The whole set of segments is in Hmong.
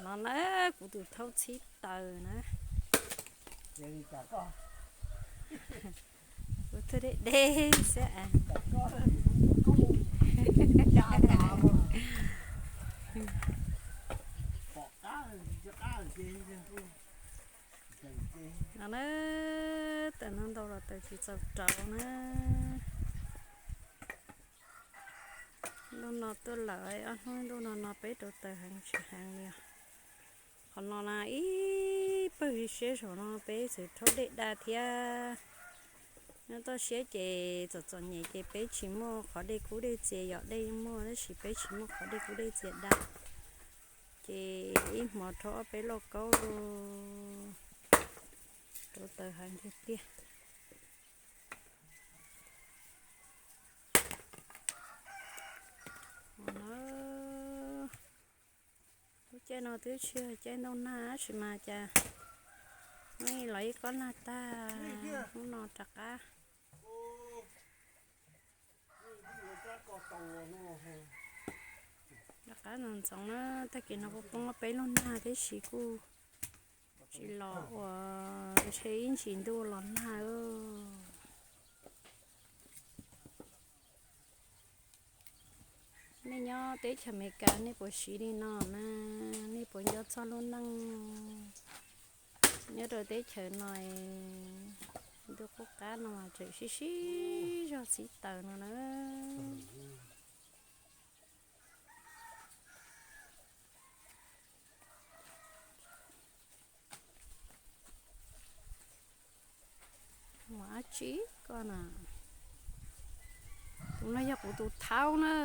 No na, kuv tus thaub txhib taws na. Kuv thaub deb deb xwb as. No na, taws no ntau los taws tsis txaus rauv na. Lub no tuaj lawm ob hnub, lub no no peb rauv taws heev tsis heev li os. Qhov no na ib pawg siab saum no peb txwm rhaub dej da thiab. Nyob toj siab ces txom txom nyem ces peb tsis muaj qhov dej kub dej txias, yog dej muaj tab sis peb tsis muaj qhov dej kub dej txias da. Ces ib hmo rhaub ob peb lauj kaub, rauv taws heev tiag tiag. Lub caij no twb tsis yog caij ntuj nag tab sis mas cas hnub los ib kob nag tag, hnub no rov qab, rov qab ntxoov ntxoov na. Tag kis no kuj poob peb lub nag tib si kuj tsis los ua, ntshe ib ntsis ntuj los nag. Nej nyob teb chaws Amelikas nej puas siv li no na? Nej puas nco txog lub neej nyob rau teb chaws no? Ntuj qub qab no mas tseem sib sib zog txhib taws no na. Ua dab tsi koj na? Tus no yog kuv tus thaub na.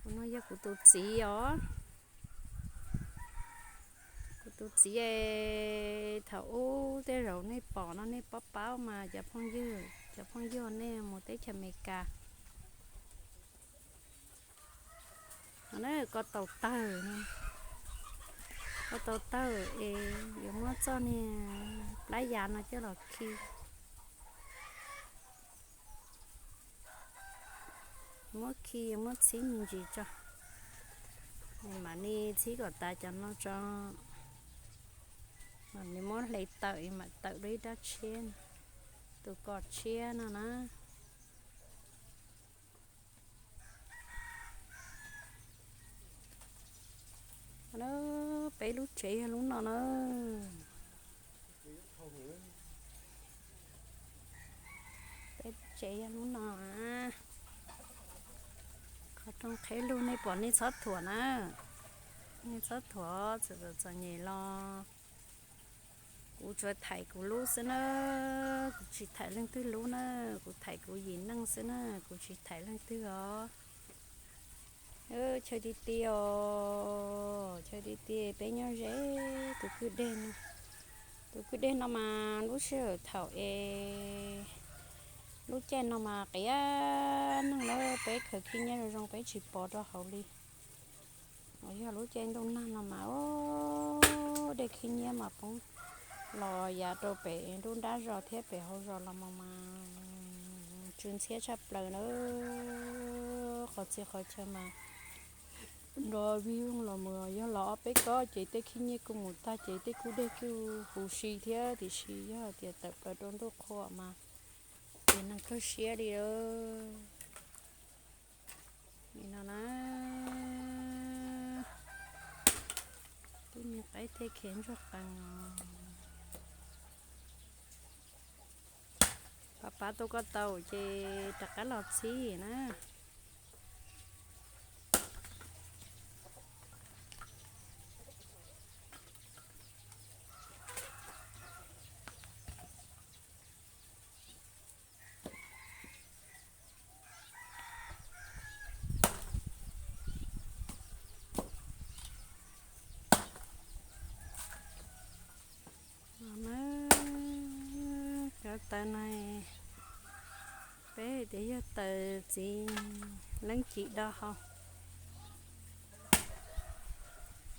Tus no yog kuv tus txiv os. Kuv tus txiv, thaum ub tej zaum nej pom no nej paub paub mas cov phooj ywg, cov phooj ywg nej mus teb chaws Amelikas, ko taus tawg, ko taus tawg es yuav muab txoj niag plab yas no coj los khi, muab khi muab txhib me ntsis tso, mam li txhib kom tas cov no tso, mam li muab hle tawm mam tawm rau ib rab tshiab, tus ko tshiab no na. Peb lub tsev yog lub no na. Peb lub tsev yog lub no. Qhov rooj qhib lug nej pom nej txhob thuam na. Nej txhob thuam, txom txom nyem los kuv tsuas thaij kuv lub xwb na, kuv tsis thaij leej twg lub na, kuv thaij kuv yim neej xwb na, kuv tsis thaij leej twg os. Chaw ti ti os, chaw ti ti peb nyob ze tus kwj deg no. Tus kwj deg no mas lub sij hawm thaum es lub caij no mas qias neeg na, peb khaws khib nyiab zoo zoo peb tsis pov rau hauv li. Uas yog lub caij ntuj nag no mas dej khib nyiab mas poob los yav rau pem nruab nrab zos thiab pem hauv zos los mas mas tsw ntxhiab tshaj plaws na. Qhov txhia qhov chaw mas nrov vij voog los mus, yog los ob peb kob ces tej khib nyiab kuj mus tag ces tej kwj deg kuj huv si thiab, tiam sis yog hais tias tawm plaws rau ntuj qhua mas ces neeg kawg siab li. Li no na, tub me qaib tej khiav ntsuag qees os. Pav pav tau ko taus ces rov qab los txhib na. Cov taws no peb hais tias yog taws txiv leeb cim do hau,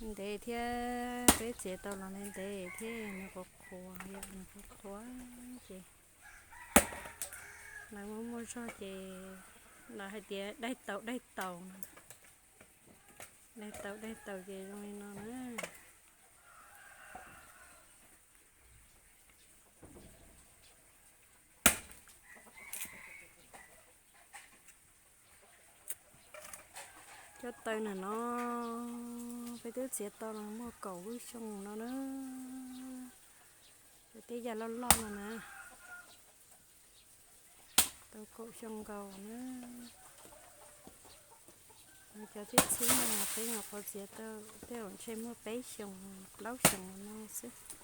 ntev thiab peb txiav tau los ntev ntev thiab nws qhuav qhuav, nws qhuav qhuav ces lawv muaj muaj zog ces lawv hais tias daig taus daig taus no. Dej taws dej taws ces zoo li no na. Cov taws na no, peb twb txiav tau los muaj kaum lub xyoo no na. Cov teb yaj loj loj no na, tau kaum xyoo nkaus na. Cov txhiab txhiab no peb nyuam qhuav txiav tau tej zaum ntshe muaj peb xyoos plaub xyoos no xwb.